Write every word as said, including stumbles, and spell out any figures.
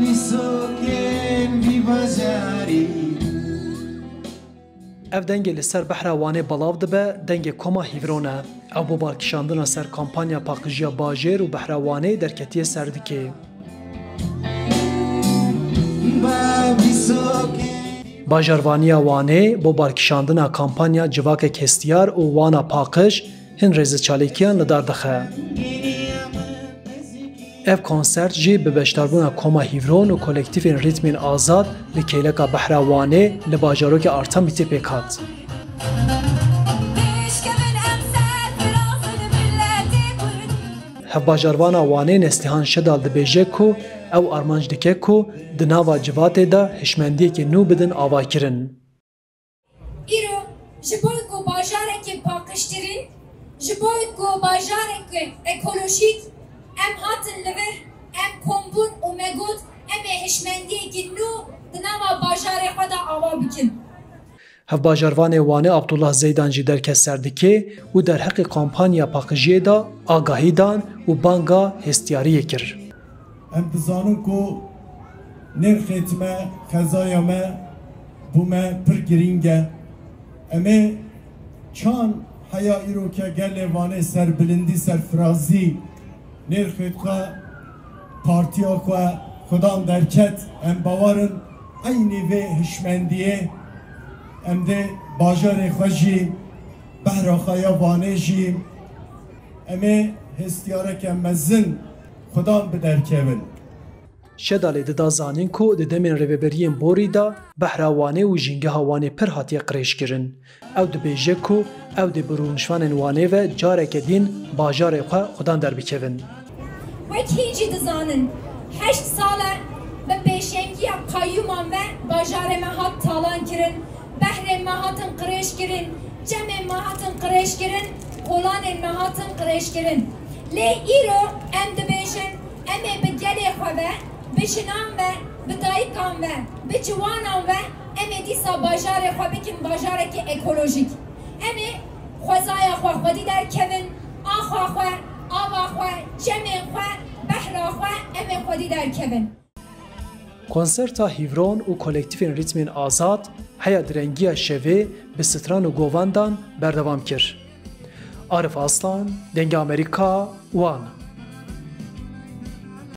Nisokên vî bajarî. Ev dengê li ser behra Wanê belav dibe, dengê Koma Hîvron e. Ew bo balkişandina ser kampanya paqijiya bajêr û behra Wanê derketiye ser dikê. Bajarvaniya Wanê bo balkişandina kampanya Civakek Hestiyar û Wana Paqij hin rêzecalêkiyan li dar dixe. Ev konsert jî bi beşdarbûna Koma Hîvron û kolektîfên Rîtmên Azad li kêleka Behra Wanê li bajarokê Artemî tê pêk hat. Hevbajarvana Wanê Neslihan Şedal dibêje ku ew armanc dike ku di nava civatê de hişmendiyekê nû bidin avakirin. Îro ji bo ku bajarekê paqijtirîn, ji bo ku bajareke ekolojîk em hatin li vir, em kom bûn û me got, em ê hişmendiyekî nû di nava bajarê xwe de ava bikin. Hevbajarvanê Wanê Abdullah Zeydan jî derket ser dikê û derheqê kampanya paqijiyê de agahî dan û banga hestiyariyê kir. Em dizanin ku nirxêt me, xezaya me bo me pir girîng e. Em ê çan heya îroke gelê Wanê serbilindî, serfirazî nirxêt xwe, partiya xwe xudan derket. Em bawer in eynî vê hişmendiyê em dê bajarê xwe jî, behra xwe ya Wanê jî, em ê hestiyareke mezin xudan bi derkevin. Şedalê dida zanîn ku di demên rêveberiyên borî de behra Wanê û jîngeha Wanê pir hatiye qirêjkirin. Ew dibêje ku ew dê bi rûnişvanên Wanê ve careke din bajarê xwe xudan derbikevin. Wek hîn jî dizanin, heşt sal e bi pêşengiya qeyûman ve bajarê me hat talan kirin, behrên me hatin qirêj kirin, çemên me hatin qirêj kirin, kolanên me hatin qirêj kirin. Lê îro em dibêjin, em ê bi gelê xwe ve, bi jinan ve, bi dayikan ve, bi ciwanan ve, em ê dîsa bajarê xwe bikin bajarekî ekolojîk. Em ê xwezaya xwe xwedî derkevin, axa xwe, ava xwe, çemên xwe, behra xwe, em ê xwedî derkevin. Konserta Hîvron û kolektîfên Rîtmên Azad heya direngiya şevê bi stran û govan dan berdewam kir. Arif Aslan, Dengê Amerîka, Wan.